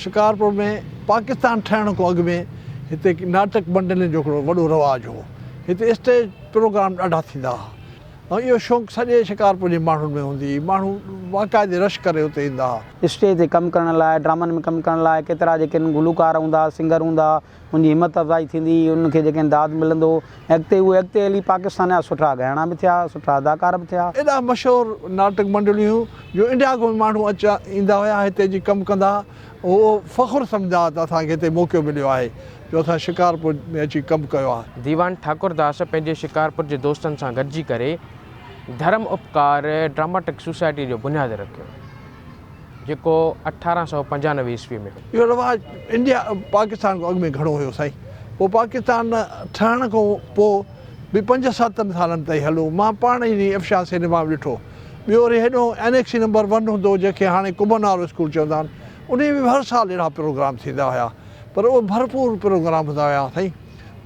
شڪارپور ۾ پاڪستان ٺهڻ کان اڳ ۾ هتي ناٽڪ منڊلين جو هڪڙو وڏو رواج هو. هتي اسٽيج پروگرام ڏاڍا ٿيندا ها ۽ اهو شوق سڄي شڪارپور جي ماڻهن ۾ هوندي هئي. ماڻهو باقاعدي رش ڪري اتي ايندا ها. اسٽيج تي ڪم ڪرڻ لاء، ڊرامن ۾ ڪم ڪرڻ لاء ڪيترا جيڪي گلوڪار هوندا، سنگر هوندا، ان جي همت افزائي ٿيندي، انهن کي جيڪي داد ملندو ۽ اڳتي اهي اڳتي هلي پاڪستان جا سٺا ڳائڻا به ٿيا، سٺا اداڪار به ٿيا. ايڏا مشهور ناٽڪ منڊليون هيون جو انڊيا کان به ماڻهو اچ ايندا هيا هتي اچي ڪم ڪندا ها ۽ اهو فخر سمجهندا ها ته اسان کي هتي موقعو مليو آهي جو اسان شڪارپور ۾ اچي ڪم ڪيو آهي. ديوان ٺاڪر داس پنهنجي شڪارپور جي دوستن سان گڏجي ڪري ڌرم اپڪار ڊراماٽڪ سوسائٽيء جو بنياد رکيو، جيڪو 1895 عيسويء ۾ هو. اهو رواج انڊيا پاڪستان کان اڳ ۾ گهڻو هيو سائين. پوء پاڪستان ٺهڻ کان پوء به پنج ستن سالن تائين هليو. مان پاڻ ئي افشان سئنيما ۾ ڏٺو. ٻيو وري هيڏو اينيڪسي نمبر ون هوندو هو جنهن کي هاڻي ڪمن وارو اسڪول چوندا آهن انهي ۾ به هر سال اهڙا پروگرام ٿيندا هيا پر اهي ڀرپور پروگرام هوندا هيا سائين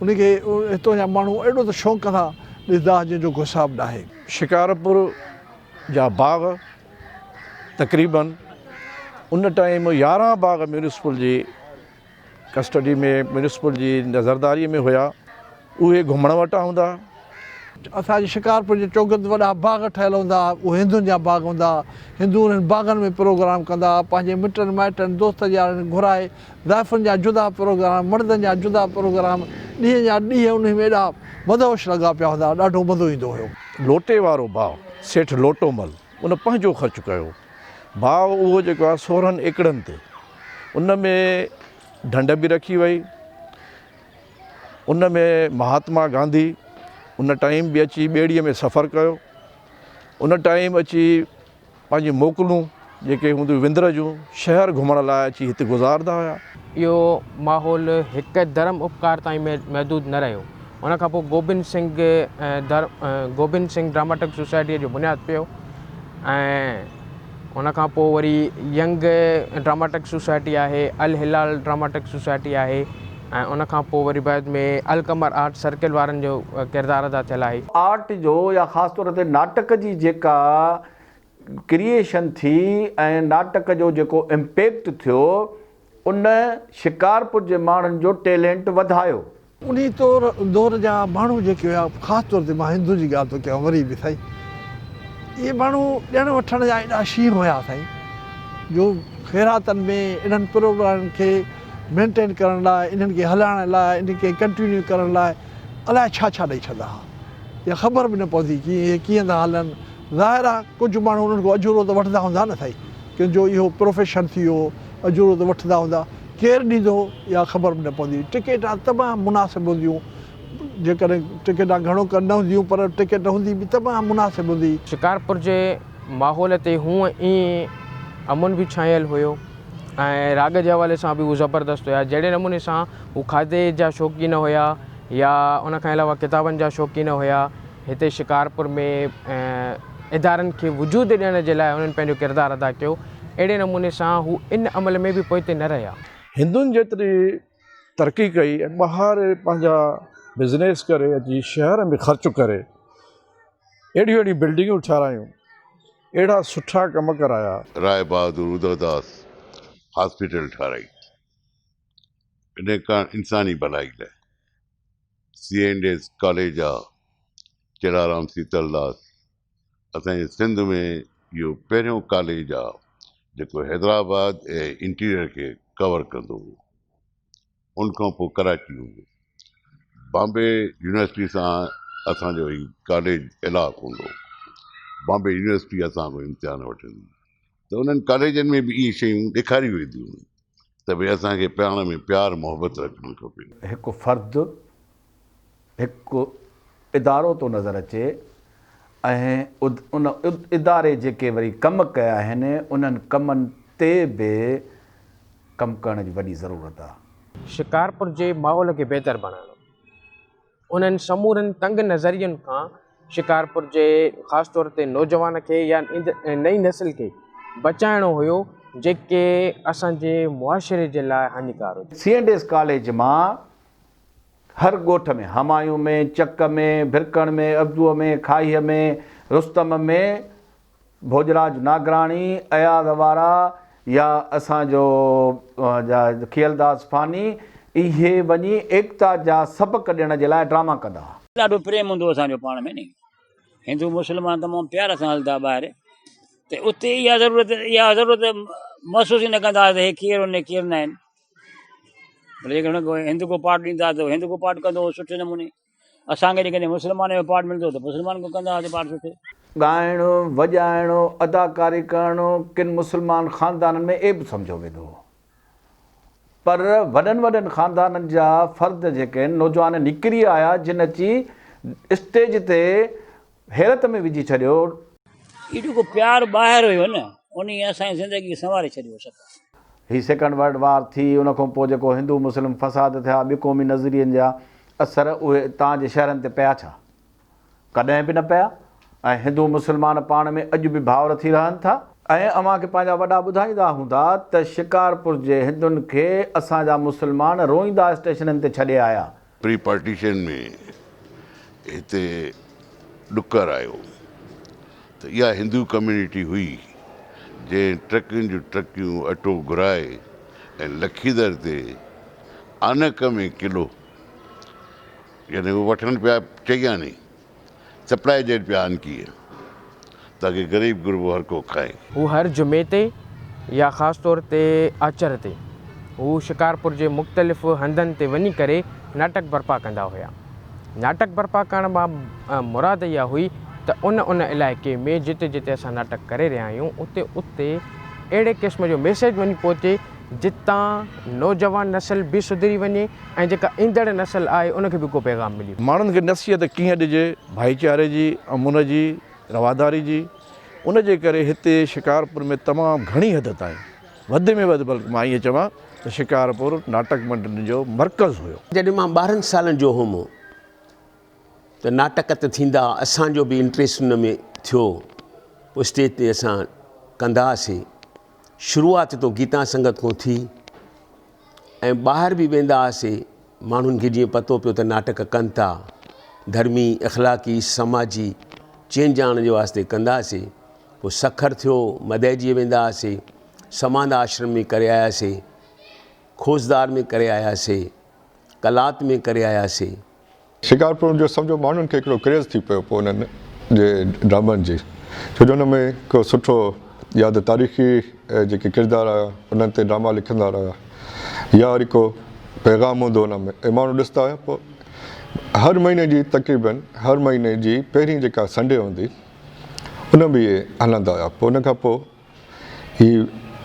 انهي کي هتو جا ماڻهو اهڙو ته شوق سان ڏسندا هئا جنهن جو ڪو حساب ناهي. شڪارپور جا باغ تقريبن ان ٽائيم 11 باغ ميونسپل جي ڪسٽڊي ۾ ميونسپل جي نظرداري ۾ هيا، اهي گهمڻ وٽان هوندا. اسان جي شڪارپور جي چوگرد وڏا باغ ٺهيل هوندا ها، اهي هندن جا باغ هوندا ها. هندو انهن باغن ۾ پروگرام ڪندا ها، پنهنجي مٽن مائٽن، دوست يارن کي گهرائي، زائفن جا جدا پروگرام، مردن جا جدا پروگرام، ڏينهن جا ڏينهن انهي ۾ ايڏا مدهوش لڳا پيا هوندا ها، ڏاڍو مزو ايندو هيو. لوٽي وارو باغ، سيٺ لوٽومل ان پنهنجو خرچ ڪيو. باغ اهو جيڪو آهي 16 ايڪڙن تي، ان ۾ ڍنڍ به رکي وئي، ان ۾ مهاتما گانڌي ان ٽائيم به اچي ٻيڙيء ۾ سفر ڪيو، ان ٽائيم اچي پنهنجي موڪلون جيڪي هونديون وندر جون شهر گهمڻ لاء اچي هتي گذارندا هيا. اهو ماحول هڪ ڌرم اپڪار تائين محدود نه رهيو. ان کان پوء گوبند سنگهه گوبند سنگهه ڊراماٽڪ سوسائٽيء جو بنياد پيو ۽ ان کان پوء وري ينگ ڊراماٽڪ سوسائٽي آهي، الهلال ڊراماٽڪ سوسائٽي آهي ۽ ان کان پوء وري بعد ۾ القمر آرٽ سرڪل وارن جو ڪردار ادا ٿيل آهي. آرٽ جو يا خاص طور تي ناٽڪ جي جيڪا ڪريئيشن ٿي ۽ ناٽڪ جو جيڪو امپيڪٽ ٿيو ان شڪارپور جي ماڻهن جو ٽيلينٽ وڌايو. انهي طور دور جا ماڻهو جيڪي هيا خاص طور تي مان هندن جي ڳالهه ٿو ڪيان وري به سائين اهي ماڻهو ڏيڻ وٺڻ جا ايڏا شينهن هيا سائين جو خيراتن ۾ انهن پروگرامن کي مينٽين ڪرڻ لاء انهن کي هلائڻ لاء انهن کي ڪنٽينيو ڪرڻ لاء الائي ڇا ڇا ڏئي ڇڏندا ها اها خبر به نه پوندي ڪي اهي ڪيئن ٿا هلن ظاهر آ ڪجهه ماڻهو انهن کان اجورو ته وٺندا هوندا نه سائين ڪنهن جو اهو پروفيشن ٿي ويو هو اجورو ته وٺندا هوندا ڪير ڏيندو هو اها خبر به نه پوندي هئي ٽڪيٽان تمام مناسب هونديون جيڪڏهن ٽڪيٽان گهڻو ڪر نه هونديون پر ٽڪيٽ هوندي به تمام مناسب هوندي هئي. شڪارپور جي ماحول تي هونء ئي امن به ڇانيل هيو ۽ راڳ جي حوالي سان به هو زبردست هيا جهڙي نموني سان هو کاڌي جا شوقين هيا يا ان کان علاوه ڪتابن جا شوقين هيا هتي شڪارپور ۾ ادارن کي وجود ڏيڻ جي لاء انهن پنهنجو ڪردار ادا ڪيو، اهڙي نموني سان هو ان عمل ۾ به پوئتي نه رهيا. هندن جيتري ترقي ڪئي ۽ ٻاهر پنهنجا بزنيس ڪري اچي شهر ۾ خرچ ڪري اهڙيون اهڙيون بلڊنگون ٺهرايون اهڙا سٺا ڪم ڪرايا. راء بهادر اڌوداس هاسپيٽل ٺهرائي ان ڪاڻ انساني ڀلائي لاء. سي اينڊ ايس ڪاليج آ چيلارام سيتلداس اسان جي سنڌ ۾ اهو پهريون ڪاليج آ جيڪو حيدرآباد ۽ انٽيريئر کي ڪور ڪندو هو ان کان پوء ڪراچي هوندو بامبي يونيورسٽي سان اسان جو هي ڪاليج الحاق هوندو هو بامبي يونيورسٽي اسان کان امتحان وٺندي ته انهن ڪاليجن ۾ به اهي شيون ڏيکاريون وينديون هيون ته ڀئي اسان کي پاڻ ۾ پيار محبت رکڻ کپي. هڪ فرد، هڪ ادارو ٿو نظر اچي ۽ ان اداري جيڪي وري ڪم ڪيا آهن انهن ڪمن تي به ڪم ڪرڻ جي وڏي ضرورت آهي. شڪارپور جي ماحول کي بهتر بڻائڻو. انهن سمورن تنگ نظرين کان شڪارپور جي خاص طور تي نوجوان کي يا نئين نسل کي بچائڻو هيو جيڪي اسان جي معاشري جي لاء هاڃيڪار هجن. سي اينڊ ايس ڪاليج مان هر ڳوٺ ۾ همايون ۾، چڪ ۾، ڀرڪڻ ۾، ابدوء ۾، کاهيء ۾، رستم ۾، ڀوڄراج ناگراڻي، اياز وارا، يا اسان جو کيئلداس فاني اهي وڃي ايڪتا جا سبق ڏيڻ جي لاء ڊراما ڪندا ها. ڏاڍو پريم هوندو هو اسان جو پاڻ ۾ ني هندو مسلمان تمام پيار سان هلندا ٻاهر ته اتي اها ضرورت اها ضرورت محسوس ئي نه ڪندا هئا ته هي ڪير آهن ڪير نه آهن ڀلي جيڪڏهن هن کي هندو ڪو پارٽ ڏيندا ته هندو ڪو پارٽ ڪندو هو سٺي نموني اسان کي جيڪڏهن مسلمان جو پارٽ ملندو ته مسلمان ڪو ڪندا هئاسين پارٽ سٺو. ڳائڻ، وڄائڻ، اداڪاري ڪرڻ ڪن مسلمان خاندانن ۾ عيب سمجهيو ويندو هو. پر وڏن وڏن خاندانن جا فرد جيڪي آهن، نوجوان نڪري آيا جن اچي اسٽيج تي حيرت ۾ وجهي ڇڏيو. اهو جيڪو پيار ٻاهر هيو نه، انهيء اسان جي زندگي کي سنواري ڇڏيو هو صفا. هي سيڪنڊ ورلڊ وار ٿي، ان کان پوء جيڪو هندو مسلم فساد ٿيا، ٻه قومي نظرين جا اثر اهي تان جي شهرن تي پيا ڇا؟ ڪڏهن به نه پيا ۽ هندو مسلمان پاڻ ۾ اڄ به ڀائر ٿي رهن ٿا. ۽ اوهان کي پنهنجا وڏا ٻڌائيندا هوندا ته شڪارپور جي هندن کي اسان جا مسلمان روئيندا اسٽيشنن تي ڇڏي آيا. پري پارٽيشن ۾ هتي ڏڪر آيو ته اها هندو ڪميونٽي هئي جنهن ٽرڪين جون ٽرڪيون اٽو گهرائي ۽ لکيدر تي آنڪ ۾ ڪلو يعني هو وٺن پيا چئي آني سپلائي ڏين پيا آنڪيء تاڪه غريب غربو هر ڪو کائي. هو هر جمعي تي يا خاص طور تي آچر تي هو شڪارپور جي مختلف هنڌن تي وڃي ڪري ناٽڪ برپا ڪندا هيا. ناٽڪ برپا ڪرڻ مان مراد اها هئي ته ان ان علائقي ۾ جتي جتي اسان ناٽڪ ڪري رهيا آهيون اتي اتي اهڙي قسم جو ميسيج وڃي پهچي جتان نوجوان نسل به سڌري وڃي ۽ جيڪا ايندڙ نسل آهي ان کي به ڪو پيغام ملي. ماڻهن کي نصيحت ڪيئن ڏجي، ڀائيچاري جي، امن جي، رواداري جي، ان جي ڪري هتي شڪارپور ۾ تمام گهڻي حد تائين، وڌ ۾ وڌ بلڪ مان ائين چوان ته شڪارپور ناٽڪ منڊلين جو مرڪز هيو. جڏهن مان 12 سالن جو هوم ته ناٽڪ ته ٿيندا اسان جو به انٽريسٽ ان ۾ ٿيو، پوء اسٽيج تي اسان ڪندا هئاسين. شروعات تو گيتا سنگت کان ٿي ۽ ٻاهر به ويندا هئاسي ماڻهن کي جيئن پتو پيو ته ناٽڪ ڪن ٿا ڌرمي اخلاقي سماجي چينج آڻڻ جي واسطي ڪندا هئاسي پوء سکر ٿيو مدئجي ويندا هئاسي سماندا آشرم ۾ ڪري آياسي خوزدار ۾ ڪري آياسي قلات ۾ ڪري آياسي. شڪارپور جو سمجهو ماڻهن کي هڪڙو ڪريز ٿي پيو پوء انهن جي ڊرامن جي ڇو جو ان ۾ ڪو سٺو يا ته تاريخي جيڪي ڪردار آيا انهن تي ڊراما لکندا رهيا يا وري ڪو پيغام هوندو ان ۾ ۽ ماڻهو ڏسندا هيا پوء هر مهيني جي تقريبن هر مهيني جي پهرين جيڪا سنڊي هوندي ان ۾ اهي هلندا هيا پوء ان کان پوء هي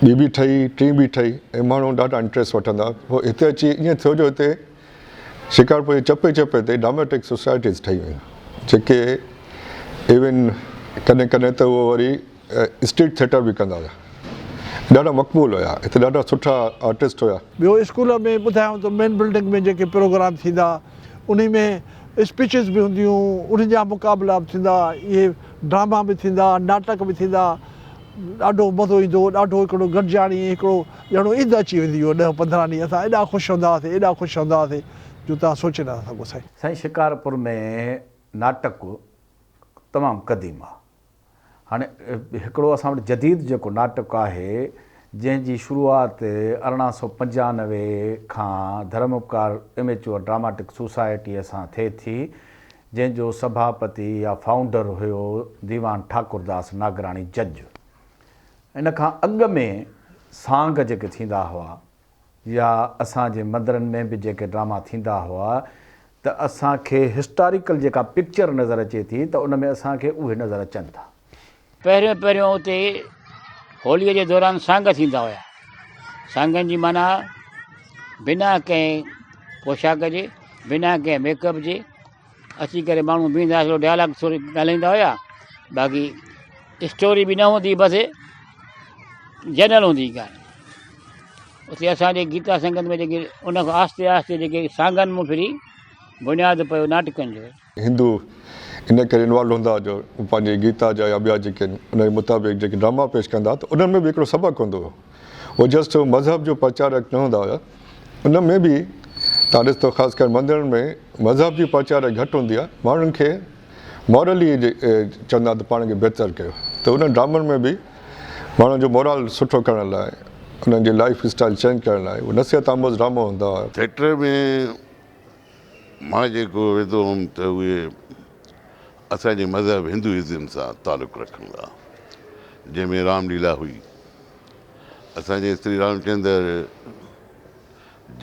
ٻي به ٺهي ٽين به ٺهي ۽ ماڻهو ڏاڍا انٽريسٽ وٺندا پوء هتي اچي ائين ٿيو جو هتي شڪارپور جي چپي چپي تي ڊراميٽڪ سوسائٽيز ٺهي ويون جيڪي ايون ڪڏهن ڪڏهن ته اهو وري اسٽريٽ ٿيٽر به ڪندا هيا ڏاڍا مقبول هيا هتي ڏاڍا سٺا آرٽسٽ هيا. ٻيو اسڪول ۾ ٻڌايائون ته مين بلڊنگ ۾ جيڪي پروگرام ٿيندا انهي ۾ اسپيچز به هونديون انهن جا مقابلا به ٿيندا اهي ڊراما به ٿيندا ناٽڪ به ٿيندا ڏاڍو مزو ايندو هو، ڏاڍو هڪڙو گڏجاڻي هڪڙو ڄڻو عيد اچي ويندي هئي ڏهه 15 ڏينهن اسان ايڏا خوش هوندا هئاسين ايڏا خوش هوندا هئاسين جو توهان سوچي نٿا سگهو سائين. سائين شڪارپور ۾ ناٽڪ تمام قديم آ. هاڻي هڪڙو اسان وٽ جديد جيڪو ناٽڪ آهي جنهن جي شروعات 1895 کان ڌرم اپڪار ايميچوئر ڊراماٽڪ سوسائٽيء سان ٿئي ٿي جنهن جو سڀاپتي يا فائونڊر هيو ديوان ٺاڪرداس ناگراڻي جج. ان کان اڳ ۾ سانگ جيڪي ٿيندا هئا يا اسان جي مندرن ۾ به جيڪي ڊراما ٿيندا هئا ته اسان کي هسٽاريڪل جيڪا پڪچر نظر اچي ٿي ته ان ۾ اسان کي اهي نظر اچن ٿا. پهريون پهريون اتي هوليء جي دوران سانگ ٿيندا هيا. سانگن جي معنيٰ بنا ڪنهن پوشاڪ جي، بنا ڪنهن ميڪ اپ جي اچي ڪري ماڻهو بيهندا هئا، ڊائلاگ ٿوري ڳالهائيندا هيا، باقي اسٽوري به نه هوندي بس جنرل هوندي ڳالهه. اتي اسان جي گيتا سنگت ۾ جيڪي ان کان آهستي آهستي جيڪي سانگن مون ڦري بنياد پيو ناٽڪن جو. هندو ان ڪري انوالو هوندا هئا جو هو پنهنجي گيتا جا يا ٻيا جيڪي آهن ان جي مطابق جيڪي ڊراما پيش ڪندا هئا ته انهن ۾ به هڪڙو سبق هوندو هو. هو جسٽ مذهب جو پرچارڪ نه هوندا هيا. ان ۾ به توهان ڏسندو خاص ڪري مندرن ۾ مذهب جي پرچارڪ گهٽ هوندي آهي ماڻهن کي مورلي چوندا ته پاڻ کي بهتر ڪيو ته انهن ڊرامن ۾ به ماڻهن جو مورال سٺو ڪرڻ لاء انهن جي لائيف اسٽائيل چينج ڪرڻ لاء اهو نصيحت آموز ڊرامو هوندا هئا. ٿيٽر ۾ مان جيڪو ويندو هوم ته اهي اسان جي مذهب هندوازم سان تعلق رکندا جنهن ۾ رام ليلا هئي. اسان جي سري رامچندر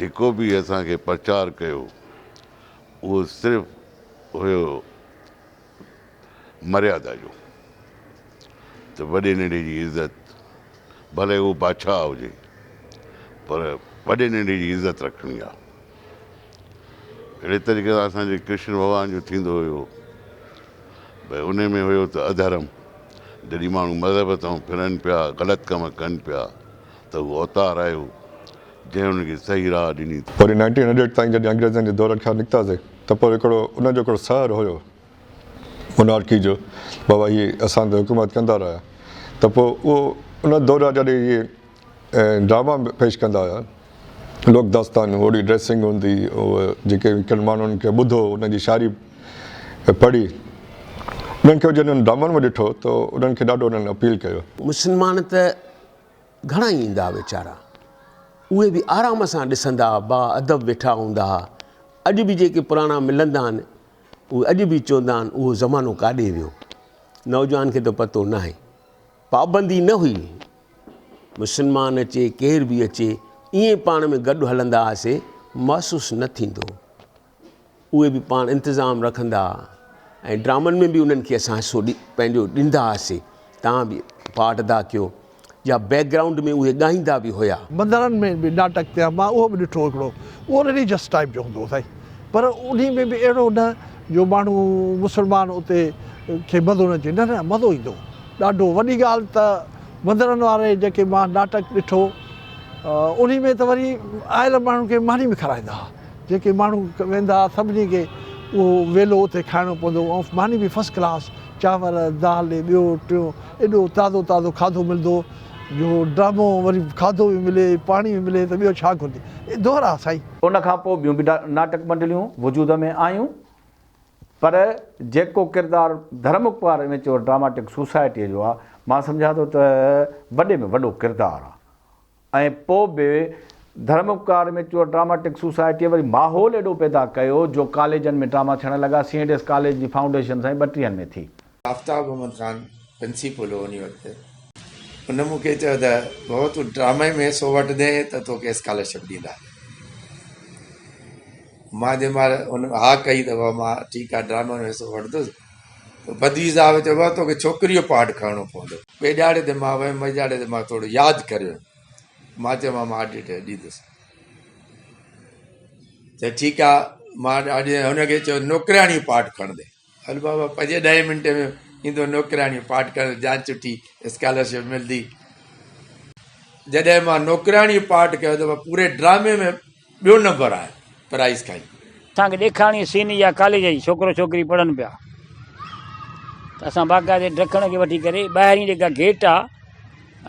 جيڪو به اسان کي پرچار ڪيو اهو صرف هيو مريادا جو ته وڏي ننڍي جي عزت ڀلي اهو بادشاهه هجي پر وڏي ننڍي جي عزت رکڻي آ. اهڙي طريقي سان اسان جي ڪرشن ڀڳوان جو ٿيندو هيو ڀئي ان ۾ هيو ته اڌرم جڏهن ماڻهو مذهب تان ڦرن پيا غلط ڪم ڪن پيا ته هو اوتار آيو جنهن انهن کي صحيح راهه ڏني. وري نائنٽين هنڊريڊ تائين جڏهن انگريزن جي دور کان نڪتاسي ته پوء هڪڙو ان جو هڪڙو سحر هيو مونارڪي جو بابا هي اسان تي حڪومت ڪندا رهيا ته پوء اهو ان دور جا جڏهن اهي ڊراما پيش ڪندا هيا لوڪ داستان اوڙي ڊريسنگ هوندي اهي جيڪي ڪن ماڻهن کي ٻڌو انهن جي شاعري پڙهي انهن کي جڏهن ڊرامن ۾ ڏٺو ته انهن کي ڏاڍو انهن اپيل ڪيو. مسلمان ته گهڻا ئي ايندا ويچارا اهي به آرام سان ڏسندا با ادب ويٺا هوندا ها اڄ به جيڪي پراڻا ملندا آهن اهي اڄ به چوندا آهن اهو زمانو ڪاڏي ويو نوجوان کي ته پتو ناهي پابندي نه هئي مسلمان اچي ڪير به اچي ائين پاڻ ۾ گڏ هلندا هئاسي محسوس نه ٿيندو اهي به پاڻ انتظام رکندا ها ۽ ڊرامن ۾ به انهن کي اسان حصو پنهنجو ڏيندا هئاسي تان به پارٽ ادا ڪيو يا بيڪ گرائونڊ ۾ اهي ڳائيندا به هيا. مندرن ۾ به ناٽڪ ٿيا مان اهو به ڏٺو هڪڙو اهو رليجس ٽائيپ جو هوندو هو سائين پر انهي ۾ به اهڙو نه جو ماڻهو مسلمان اتي کي مزو نه اچي نه نه مزو ايندو هو ڏاڍو وڏي ڳالهه ته مندرن واري جيڪي مان ناٽڪ ڏٺو انهي ۾ ته وري آيل ماڻهن کي ماني به کارائيندا هئا. جيڪي ماڻهو ويندا ها سڀني کي اهو ويلو اتي کائڻو پوندو هو ۽ ماني به فرسٽ ڪلاس چانور، دال، ٻيو ٽيون ايڏو تازو تازو کاڌو ملندو هو جو ڊرامو وري کاڌو به ملي پاڻي به ملي ته ٻيو ڇا گهرجي. اهي دور ها سائين. ان کان پوء ٻيون به ناٽڪ منڊليون وجود ۾ آيون پر جيڪو ڪردار ڌرم اپڪار ايميچوئر ڊراماٽڪ سوسائٽيء جو آ مان سمجهان ٿو ته وڏي ۾ وڏو ڪردار آ. ۽ پوء به ڌرم اپڪار ۾ چور ڊراماٽڪ سوسائٽيء وري ماحول ايڏو پيدا ڪيو جو ڪاليجن ۾ ڊراما ٿيڻ لڳا. سي اينڊ ايس ڪاليج جي فائونڊيشن سائين ٻٽيهن ۾ ٿي. آفتاب محمد خان پرنسپل هو انهي وقت. ان مون کي چيو ته بابا تون ڊرامي ۾ حصو وٺندين ته توکي اسڪالرشپ ڏينداسين. مان جنهن مهل ان ها ڪئي ته بابا مان ٺيڪ آهي ڊرامي ۾ حصو وٺندس ته بدوي صاحب چيو بابا توکي ڇوڪريء جو پارٽ کڻڻو پوندو. ٻئي ڏهاڙي تي مان ويم، ٻئي ڏهاڙي تي مان ٿورو ياد ڪريو. مان چيو مان آڊٽ ڏيندس. چي ٺيڪ آ، مان هن کي چيو نوڪرياڻي پارٽ کڻندي. هل بابا پنجين ڏهين منٽي ۾ ايندو نوڪرياڻي پارٽ کڻندي جان ڇٽي اسڪالرشپ ملندي. جڏهن مان نوڪرياڻي پارٽ ڪيو ته مان پوري ڊرامي ۾ ٻيو نمبر آيو پرائز کائي. اسان کي ڏيکارڻي سين اها ڪاليج جي ڇوڪرو ڇوڪري پڙهن پيا ته اسان باقاعدي ڊکڻ کي وٺي ڪري ٻاهرين جيڪا گيٽ آ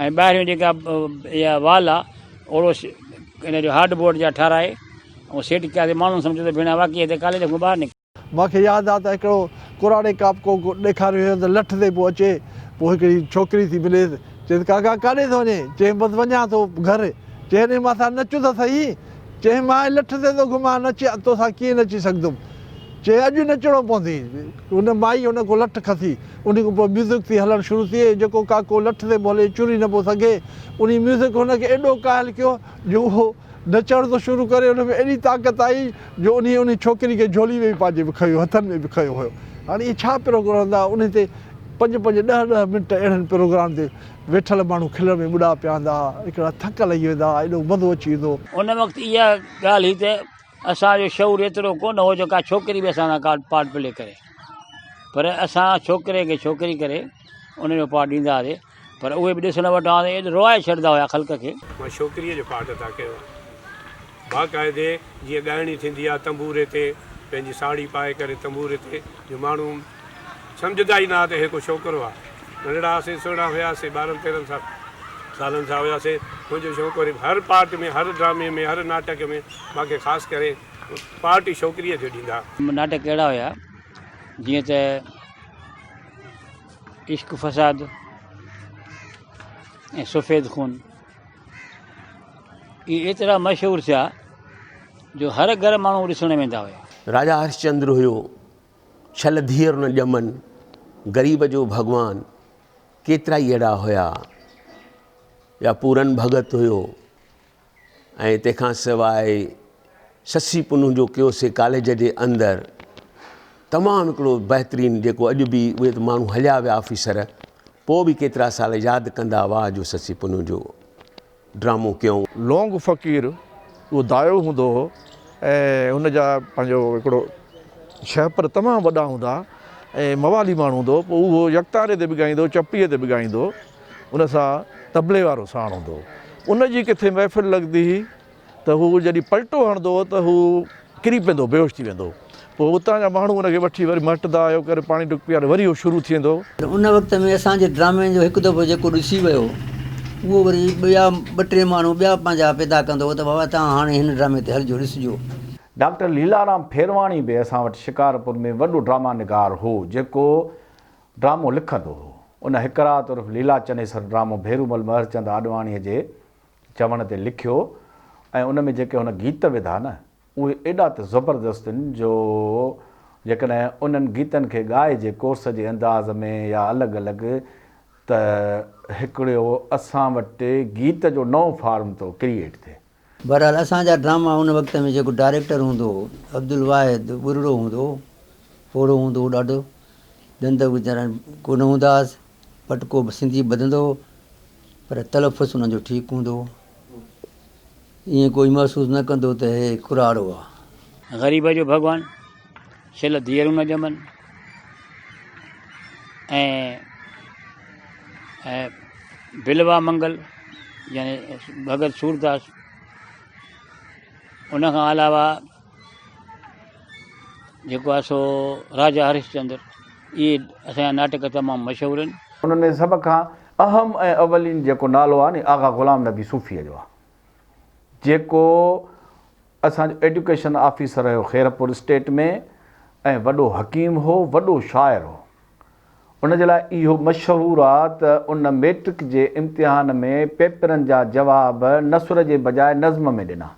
۽ ٻاهريون جيڪا اها وال آ اوڙو ان جو هارڊ بورڊ جا ٺهرائي ۽ سيٽ ڪياسي ماڻهن سمجهيو ته ڀيڻا واقعي هتي ڪاليج کان ٻاهر نڪتا. مان کي ياد آ ته هڪڙو ڪراڙي ڪاپڪو ڏيکاريو هيم ته لٺ تي پيو اچي، پوء هڪڙي ڇوڪري ٿي مليس، چيس ڪاڪا ڪاڏي ٿو وڃين؟ چيم بس وڃان ٿو گهر. چيائين مان سان نچ ته سهي. چيم مان لٺ تي ٿو گهمان نچ توسان ڪيئن نچي سگهندم. چيائين اڄ نچڻو پوندي. ان مائي هن کان لٺ کسي. انهي کان پوء ميوزڪ ٿي هلڻ شروع ٿئي. جيڪو ڪاڪو لٺ تي به هلي چري نه پيو سگهي. انهي ميوزڪ هن کي ايڏو قائل ڪيو جو اهو نچڻ ٿو شروع ڪري ان ۾ ايڏي طاقت آئي جو انهي انهي ڇوڪري کي جهولي ۾ به پنهنجي به کنيو هٿن ۾ به کنيو هيو هاڻي اهي ڇا پروگرام هوندا انهي تي پنج پنج ڏهه ڏهه منٽ اهڙن پروگرام تي ويٺل ماڻهو کلڻ ۾ ٻڏا پيا هوندا ها هڪڙا ٿڪ لڳي ويندا ها ايڏو مزو اچي ويندو هو. ان وقت اها ڳالهه هئي ته اسان جو شعور ايترو ڪونه هو جو ڪا ڇوڪري به اسان سان ڪا پارٽ پلي ڪري پر اسان ڇوڪري کي ڇوڪري ڪري ان جو پارٽ ڏيندا هئاسي پر اهي به ڏسڻ وٽان ته ايڏو روئائي ڇڏندا هيا خلق کي. مان ڇوڪريء جو پارٽ ادا ڪيو آهي. باقاعدي جيئن ڳائڻي ٿيندي آهي تنبوري تي پنهنجي ساڙهي پائي ڪري تنبوري تي جو ماڻهو سمجهندا ئي نه ها ته هي ڪو ڇوڪرو آهي. ننڍڙا هئاسين سهڻا هياسين ٻارهن تيرهن سالن سان هياسين. منهنجو شوق وري هر پارٽ ۾ هر ڊرامي ۾ هر ناٽڪ ۾ مان کي خاص ڪري پارٽ ئي ڇوڪريء جو ڏيندا ها. ناٽڪ اهڙا هيا جيئن ته. عشق فساد ۽ سفيد خون. اهي ايترا مشهور ٿيا جو هر گهر ماڻهو ڏسڻ ويندا هيا. راجا هرشچندر هيو، شل ڌيئر نه ڄمن، غريب جو ڀڳوان، ڪيترائي اهڙا هيا يا پورن ڀڳت هيو ۽ تنهن کان سواء سسي پنهون جو ڪيوسي ڪاليج جي اندر تمام هڪڙو بهترين جيڪو اڄ به اهي ته ماڻهو هليا ويا آفيسر پوء به ڪيترا سال ياد ڪندا واهه جو سسي پنهون جو ڊرامو ڪيون. لونگ فقير اهو دايو هوندو هو ۽ هن جا پنهنجو هڪڙو شهپر تمام وڏا هوندا ۽ موالي ماڻهو هوندو هو پوء اهو يڪتاري تي به ڳائيندو هو چپڙيء تي به ڳائيندو هو ان سان طبلي وارو ساڻ هوندو هو ان جي ڪٿي محفل لڳندي هئي ته هو جڏهن پلٽو هڻندو هو ته هو ڪري پوندو هو، بيهوش ٿي ويندو هو. پوء اتان جا ماڻهو ان کي وٺي وري مهٽندا اهو ڪري پاڻي ڍڪ پياري وري اهو شروع ٿي ويندو هو. ان وقت ۾ اسان جي ڊرامي جو هڪ دفعو جيڪو ڏسي ويو اهو وري ٻيا ٻه ٽي ماڻهو ٻيا پنهنجا پيدا ڪندو هو ته بابا توهان هاڻي هن ڊرامي تي هلجو ڏسجو. ڊاڪٽر ليلارام ڦيرواڻي به اسان وٽ شڪارپور ۾ وڏو ڊراما نگار هو جيڪو ڊرامو لکندو هو. ان هڪ رات عرف ليلا چنيسر ڊرامو ڀيرومل مهرچند آڏواڻيء جي چوڻ تي لکيو ۽ ان ۾ جيڪي هن گيت وڌا نه اهي ايڏا ته زبردست آهن جو جيڪڏهن انهن گيتن کي ڳائجي ڪورس جي انداز ۾ يا الڳ الڳ ته هڪڙو اسان وٽ گيت جو نئون فارم ٿو ڪريئيٽ ٿئي. بهرحال اسان جا ڊراما ان وقت ۾ جيڪو ڊائريڪٽر هوندو هو عبدالواحد ٻرڙو هوندو هو، پوڙهو هوندو هو ڏاڍو، ڏند ويچارا ڪونه هوندا هئس، پٽڪو به سنڌي ٻڌندو هو پر تلفظ ان جو ٺيڪ هوندو هو. ائين ڪوئي محسوس نه ڪندو ته هي ڪراڙو آ. غريب جو ڀڳوان، شل ڌيئرون نه ڄمن ۽ بلوا منگل يعني ڀڳت سورداس ان کان علاوه جيڪو آهي سو راجا هرشچندر اهي اسان جا ناٽڪ تمام مشهور آهن. انهن ۾ سڀ کان اهم ۽ اولين جيڪو نالو آهي ني آغا غلام نبي صوفيء جو آهي جيڪو اسان جو ايڊيوڪيشن آفيسر هيو خيرپور اسٽيٽ ۾ ۽ وڏو حڪيم هو وڏو شاعر هو ان جي لاء اهو مشهور آ ته ان ميٽرڪ جي امتحان ۾ پيپرن جا جواب نثر جي بجاء نظم ۾ ڏنا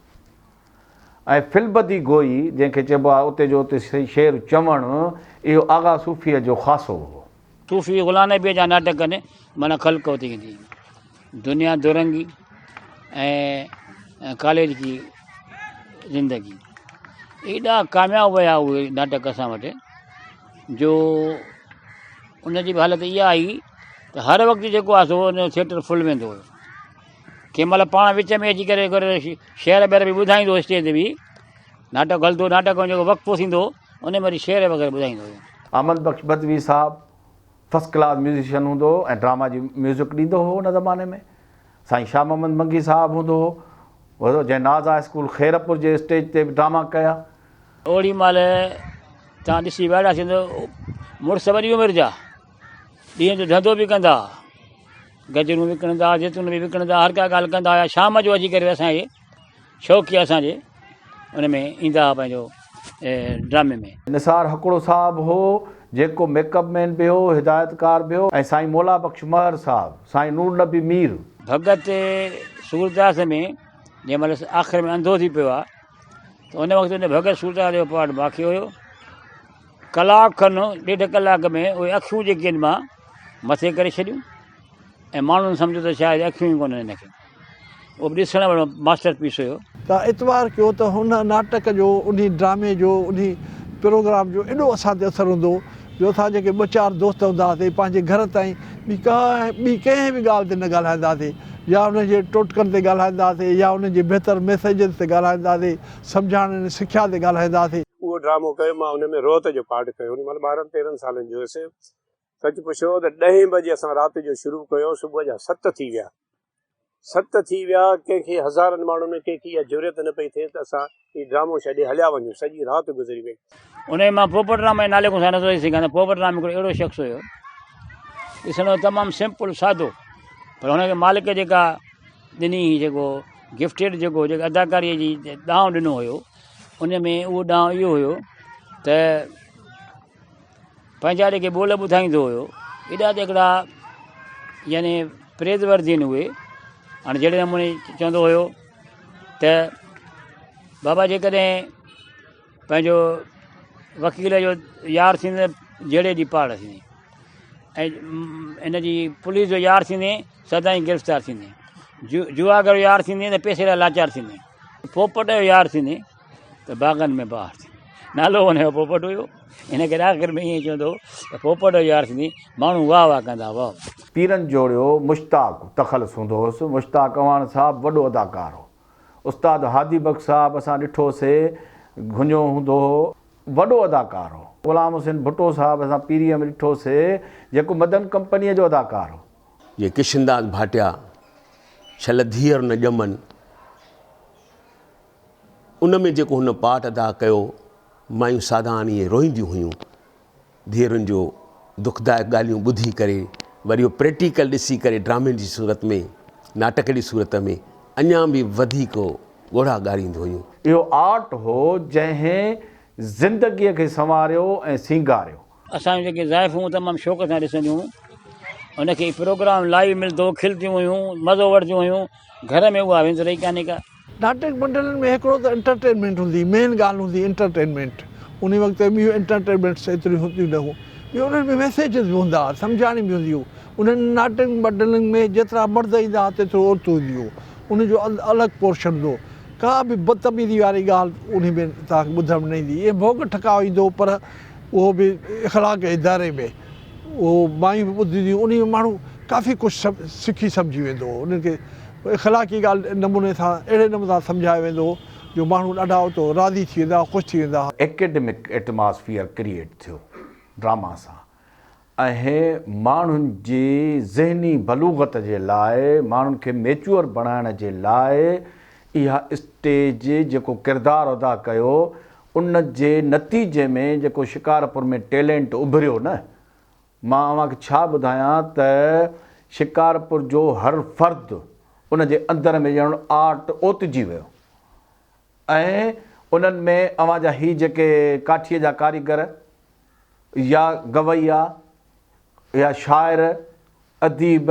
۽ فلبدي گوئي جنهن کي چئبو آهي اتي جو اتي شعر چوڻ اهو آغا صوفيء جو خاصو هو. صوفي غلام نبيء جا ناٽڪ آهن معنيٰ خلق اتي ايندي دنيا دورنگي ۽ ڪاليج ڪي زندگي ايڏا ڪامياب ويا اهي ناٽڪ اسان وٽ جو ان جي به حالت اها آئي ته هر وقت جيڪو آهي سو ان جو ٿيٽر فل ويندو هيو ڪنهن مهل پاڻ وچ ۾ اچي ڪري شعر ٻير به ٻڌائيندو هو اسٽيج تي به ناٽڪ هلندو هو ناٽڪ ۾ جيڪو وقفو ٿيندو هو ان ۾ وري شعر وغيره ٻڌائيندو هو. احمد بخش بدوي صاحب فرسٽ ڪلاس ميوزيشن هوندو هو ۽ ڊراما جي ميوزڪ ڏيندو هو ان زماني ۾ سائين شاهه محمد منگي صاحب هوندو هو جنهن ناز هاء اسڪول خيرپور جي اسٽيج تي به ڊراما ڪيا. اوڏي مهل توهان ڏسي وائڙا ٿيندو مڙس وڏي عمر جا ڏينهن جو ڌنڌو به ڪندا ها گجرون وڪڻندا ها زيتون به وڪڻندا هر ڪا ڳالهه ڪندا هيا شام جو اچي ڪري اسانجي شوقي اسانجي ان ۾ ايندا هئا پنهنجو ڊرامي ۾. نثار هڪڙو صاحب هو جيڪو ميڪ اپ مين به هو، هدايتڪار به هو ۽ سائين مولا بخش مهر صاحب، سائين نور نبي مير. ڀڳت سورداس ۾ جنهن مهل آخر ۾ انڌو ٿي پيو آ ته ان وقت ان ڀڳت سورداس جو پارٽ باقي هيو. ڪلاڪ کن ڏيڍ ڪلاڪ ۾ اهي اکيون جيڪي آهن مان مٿي ڪري ڇڏيون ۽ ماڻهن سمجهيو ته شايد اکيون ئي ڪونهن هن کي. اهو به ڏسڻ وارو ماسٽر پيس هيو. ته اعتبار ڪيو ته هن ناٽڪ جو، انهي ڊرامي جو، انهي پروگرام جو ايڏو اسان تي اثر هوندو هو جو اسان جيڪي ٻه چار دوست هوندا هئاسين پنهنجي گهر تائين ٻي ڪنهن ٻي ڪنهن به ڳالهه تي نه ڳالهائيندا هئاسين يا انهن جي ٽوٽڪن تي ڳالهائيندا هئاسين يا انهن جي بهتر ميسيجز تي ڳالهائيندا هئاسين سمجهاڻين سکيا تي ڳالهائيندا هئاسين. اهو ڊرامو ڪيو مان ان ۾ روهت جو پارٽ ڪيو ان مهل ٻارهن تيرهن سالن جو هيس سچ پڇو ته ڏهين بجي اسان رات جو شروع ڪيو صبح جا ست ٿي ويا ست ٿي ويا ڪنهن کي هزارن ماڻهن ۾ ڪنهن کي اها جرئت نه پئي ٿئي ته اسان هي ڊرامو ڇڏي هليا وڃون سڄي رات گذري وئي. انهيء مان پوپٽ رام جي نالي کان نٿو رهي سگهان ته پوپٽ رام هڪڙو اهڙو شخص هيو ڏسڻ ۾ تمام سمپل سادو پر هن کي مالڪ جيڪا ڏني هئي جيڪو گفٽيڊ جيڪو جيڪو اداڪاريء جي ڏانء ڏنو هيو ان ۾ اهو ڏانء اهو هيو ته پنهنجا جيڪي ٻول ٻڌائيندو هيو ايڏا ته هڪڙا يعني پريز وردين اهي هاڻي جهڙي نموني چوندو هيو ته بابا جيڪڏهن پنهنجو وڪيل جو يار ٿيندين ته جهيڙي جي پاڙ ٿيندين ۽ ان جي پوليس جو يار ٿيندين سدائين گرفتار ٿيندين جواگر يار ٿيندين ته پئسي لاء لاچار ٿيندين پوپٽ جو يار ٿيندين ته باغن ۾ بهار ٿيندي. نالو هن جو پوپٽ هيو. ان ڪري آخر ۾ ائين چوندو هو ته پوپٽ جو يار ٿيندي، ماڻهو واهه واهه ڪندا هئا. پيرن جوڙيو مشتاق تخلص هوندو هوس. مشتاق اعواڻ صاحب وڏو اداڪار هو. استاد هادي بخش صاحب اسان ڏٺو سي گهنجو هوندو هو. وڏو اداڪار هو. غلام حسين ڀٽو صاحب اسان پيريء ۾ ڏٺو سي جيڪو مدن ڪمپنيء جو اداڪار هو. جيئن ڪشنداس ڀاٽيا، شل ڌيئر نه ڄمن. ان ۾ جيڪو هن پارٽ ادا ڪيو، مايون سادان ائين روئينديون هيون، ڌيئرن جو دکدائڪ ڳالهيون ٻڌي ڪري، وري اهو پريڪٽيڪل ڏسي ڪري ڊرامي جي صورت ۾، ناٽڪ جي صورت ۾ اڃا به وڌيڪ ڳوڙها ڳارينديون هيون. اهو آرٽ هو جنهن زندگيء کي سنواريو ۽ سينگاريو. اسان جون جيڪي زائفون تمام شوق سان ڏسنديون هيون ان کي پروگرام لائيو ملندو هو کلنديون هيون مزو وٺنديون هيون گهر ۾ اها ويند رهي ڪانهي ڪا. ناٽڪ منڊلين ۾ هڪڙو ته انٽرٽينمينٽ هوندي هئي مين ڳالهه هوندي هئي انٽرٽينمينٽ انهي وقت ٻيون انٽرٽينمينٽس ايتريون هونديون نه هيون ٻيو انهن ۾ ميسيجز به هوندا هئا سمجهاڻي به هوندي هئي انهن ناٽڪ منڊلين ۾ جيترا مرد ايندا هئا تيترو عورتون اينديون هيون ان جو الڳ پورشن هوندو هو ڪا به بدتميزي واري ڳالهه انهي ۾ توهان کي ٻڌڻ ۾ نه ايندي ايئن ڀوڳ ٺڪاء ايندو هو پر اهو به اخلاق جي دائري ۾ اهو مايون به ٻڌنديون هيون، انهي ۾ ماڻهو ڪافي ڪجهه سکي سمجهي ويندو هو، انهن کي اخلاقي ڳالهه نموني سان اهڙي نموني سان سمجهايو ويندو هو جو ماڻهو ڏاڍا اتو راضي ٿي ويندا هئا، خوش ٿي ويندا هئا. اڪيڊمڪ ايٽماسفيئر ڪريئيٽ ٿيو ڊراما سان ۽ ماڻهن جي ذهني بلوغت جي لاء ماڻهن کي ميچوئر بڻائڻ جي لاء اها اسٽيج جيڪو ڪردار ادا ڪيو ان جي نتيجي ۾ جيڪو شڪارپور ۾ ٽيلينٽ اڀريو نه، مان اوهان کي ڇا ٻڌايان ته شڪارپور جو هر فرد ان جي اندر ۾ ڄڻ آرٽ اوتجي ويو ۽ انهن ۾ اوهان جا هي جيڪي ڪاٺيء جا ڪاريگر يا گويا يا شاعر اديب،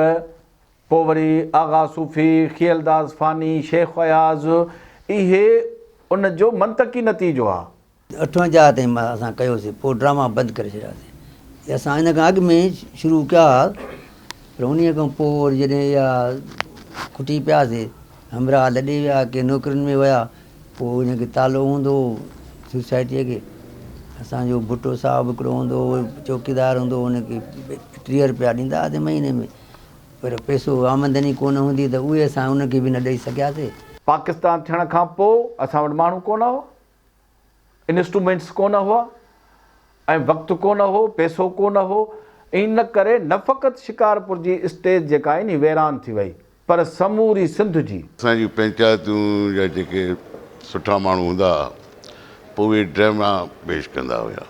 پوء وري آغا صوفي، کيئلداس فاني، شيخ اياز، اهي ان جو منطقي نتيجو آ. 58 تائين اسان ڪيوسين پوء ڊراما بند ڪري ڇڏياسين. اسان ان کان اڳ ۾ شروع ڪيا ها پر انهيء کان پوء وري جڏهن اها کٽي پياسي، همراهه لڏي ويا، ڪي نوڪرين ۾ ويا، پوء ان کي تالو هوندو هو سوسائٽيء کي. اسان جو ڀٽو صاحب هڪڙو هوندو هو، چوڪيدار هوندو هو، ان کي 30 رپيا ڏيندا هئاسين مهيني ۾، پر پئسو آمدني ڪونه هوندي ته اهي اسان ان کي به نه ڏئي سگهياسين. پاڪستان ٿيڻ کان پوء اسان وٽ ماڻهو ڪونه هئا. انسٽرومينٽس ڪونه هئا ۽ وقت ڪونه هو، پئسو ڪونه هو، ان ڪري نه فقط شڪارپور جي اسٽيج جيڪا آهي ني ويران ٿي وئي پر سموري سنڌ جي. اسان جون پنچائتون يا جيڪي سٺا ماڻهو هوندا ها پوء اهي ڊراما پيش ڪندا هيا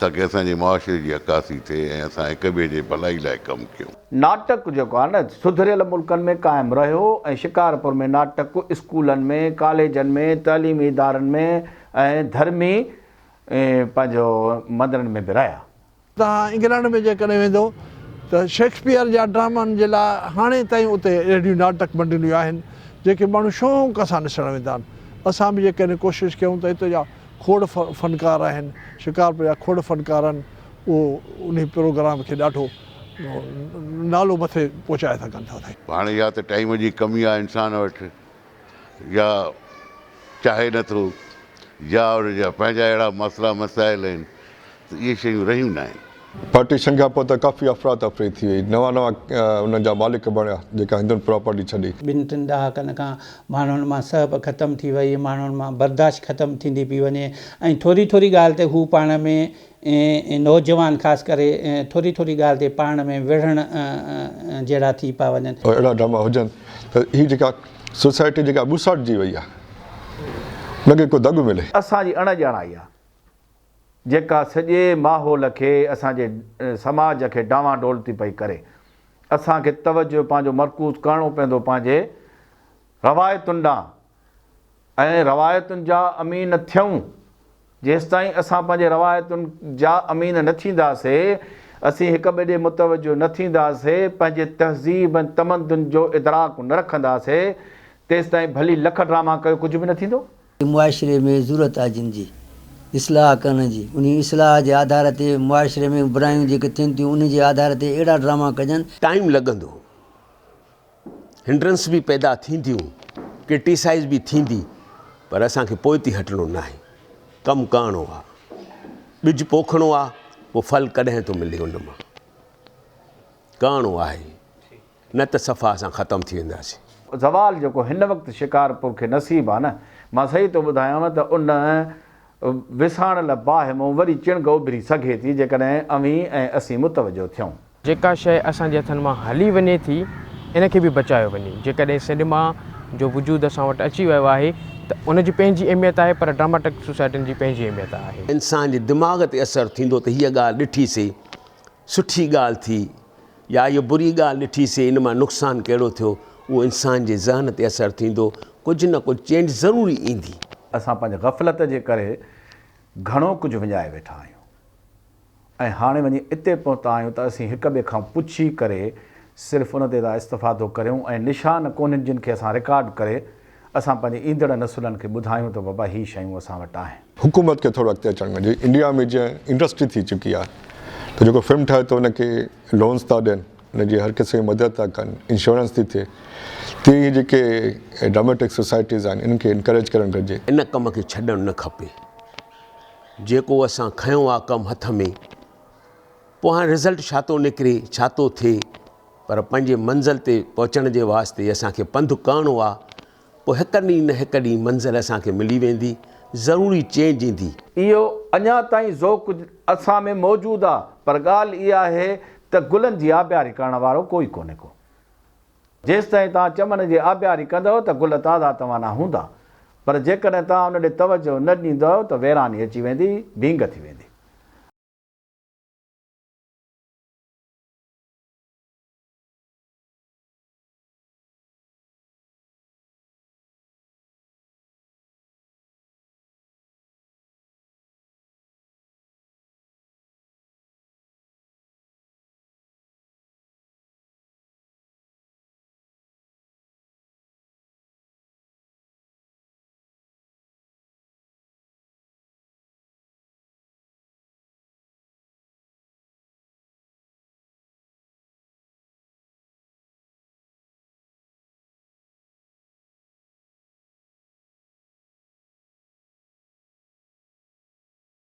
تاڪه اسان جي معاشري جي عڪاسي ٿئي ۽ اسان هڪ ٻئي جي ڀلائي لاء ڪم ڪيون. ناٽڪ جيڪو آهي نه سڌريل ملڪن ۾ قائم رهيو ۽ شڪارپور ۾ ناٽڪ اسڪولن ۾، ڪاليجن ۾، تعليمي ادارن ۾ ۽ ڌرمي پنهنجو مندرن ۾ به رهيا. توهان انگلنڊ ۾ جيڪڏهن ويندو ته شيڪسپيئر جا ڊرامن جي لاء هاڻي تائين اتي اهڙيون ناٽڪ منڊليون آهن جيڪي ماڻهو شوق سان ڏسڻ ويندا آهن. اسان به جيڪڏهن ڪوشش ڪيون ته هتي جا کوڙ فنڪار آهن، شڪارپور جا کوڙ فنڪار آهن اهو انهي پروگرام کي ڏاڍو نالو مٿي پهچائي سگهن ٿا سائين. هاڻي يا ته ٽائيم جي ڪمي آ انسان وٽ يا چاهي نٿو يا ان جا پنهنجا اهڙا مسئلا مسائل آهن ته اهي شيون رهيون ناهن. پارٽيشن کان پوء ته ڪافي افراتفري ٿي وئي. نوان نوان انهن جا مالڪ بڻيا جيڪا هندن پراپرٽي ڇڏي. ٻن ٽن ڏهاڪن کان ماڻهن مان سهپ ختم ٿي وئي، ماڻهن مان برداشت ختم ٿيندي پئي وڃي ۽ ٿوري ٿوري ڳالهه تي هو پاڻ ۾ نوجوان خاص ڪري ٿوري ٿوري ڳالهه تي پاڻ ۾ وڙهڻ جهڙا ٿي پيا وڃن. اهڙا ڊراما هجن ته هي جيڪا سوسائٽي جيڪا ٻوساٽجي وئي آهي ان کي ڪو دڳ ملي. اسان جي اڻ ڄاڻائي آهي جيڪا سڄي ماحول کي اسان جي سماج کي ڊانوان ڊول ٿي پئي ڪري. اسان کي توجه پنهنجو مرڪوز ڪرڻو پوندو پنهنجي روايتن ڏانهن ۽ روايتن جا امين ٿيون. جيستائين اسان پنهنجي روايتن جا امين نه ٿينداسي، اسين هڪ ٻئي ڏي متوجه نه ٿينداسي، پنهنجي تهذيب ۽ تمدن جو ادراڪ نه رکنداسي، تيستائين ڀلي لک ڊراما ڪيو ڪجهه به نه ٿيندو. معاشري ۾ ضرورت آهي جن جي اصلاح ڪرڻ جي انهي اصلاح جي آڌار تي معاشري ۾ برايون جيڪي ٿين ٿيون انهي جي آڌار تي اهڙا ڊراما ڪجن. ٽائيم لڳندو هنڊرنس به پيدا ٿينديون ڪرٽيسائز به ٿيندي پر اسان کي پوئتي هٽڻو ناهي ڪم ڪرڻو آ ٻج پوکڻو آ پوء ڦل ڪڏهن ٿو ملي ان مان ڪرڻو آهي نه ته صفا اسان ختم ٿي وينداسين. زوال جيڪو هن وقت شڪارپور کي نصيب آ نه، مان صحيح ٿو ٻڌايانو ته ان وساڻل باهه مون وري چڻگ اڀري سگهي ٿي جيڪڏهن اوهين ۽ اسين متوجهه ٿيون. جيڪا شيء اسان جي هٿن مان هلي وڃي ٿي ان کي به بچايو وڃي. جيڪڏهن سئنيما جو وجود اسان وٽ اچي ويو آهي ته ان جي پنهنجي اهميت آهي پر ڊراماٽڪ سوسائٽين جي پنهنجي اهميت آهي. انسان جي دماغ تي اثر ٿيندو ته هيء ڳالهه ڏٺي سي سٺي ڳالهه ٿي يا هيء بري ڳالهه ڏٺي سي ان مان نقصان ڪهڙو ٿيو اهو انسان جي ذهن تي اثر ٿيندو ڪجهه نه ڪجهه چينج ضروري ايندي. اسان پنهنجي غفلت جي ڪري گهڻو ڪجهه وڃائي ويٺا آهيون ۽ هاڻي وڃي اتي پهتا آهيون ته اسين هڪ ٻئي کان پڇي ڪري صرف ان تي ٿا استفادو ڪريون ۽ نشان ڪونهن جن کي اسان رڪارڊ ڪري اسان پنهنجي ايندڙ نسلن کي ٻڌايون ته بابا هي شيون اسان وٽ آهن. حڪومت کي ٿورو اڳتي اچڻ گهرجي. انڊيا ۾ جيئن انڊسٽري ٿي چڪي آهي ته جيڪو فلم ٺاهي ٿو ان کي لونز ٿا ڏين ان جي هر قسم جي مدد ٿا ڪن انشورنس ٿي ٿئي تيئن هي جيڪي ڊراميٽڪ سوسائٽيز آهن انهن کي انڪريج ڪرڻ گهرجي. ان ڪم کي ڇڏڻ نه کپي. جيڪو اسان کنيو آ ڪم هٿ ۾ پوء هاڻي رزلٽ ڇا ٿو نڪري ڇا ٿو ٿئي پر پنهنجي منزل تي پهچڻ جي واسطي اسان کي پنڌ ڪرڻو آ پوء هڪ ڏينهن نه هڪ ڏينهن منزل اسان کي ملي ويندي ضروري چينج ايندي. اهو اڃا تائين ذوق اسان ۾ موجود آ پر ڳالهه اها آهي ته گلن جي آبياري ڪرڻ وارو ڪوئي ڪونهي ڪو. جيستائين توهان چمن جي آبياري ڪندؤ ته گل تازا توانا هوندا پر جيڪڏهن توهان ان ڏي توجهه نه ڏيندؤ ته ويراني اچي ويندي، ڀينگ ٿي ويندي.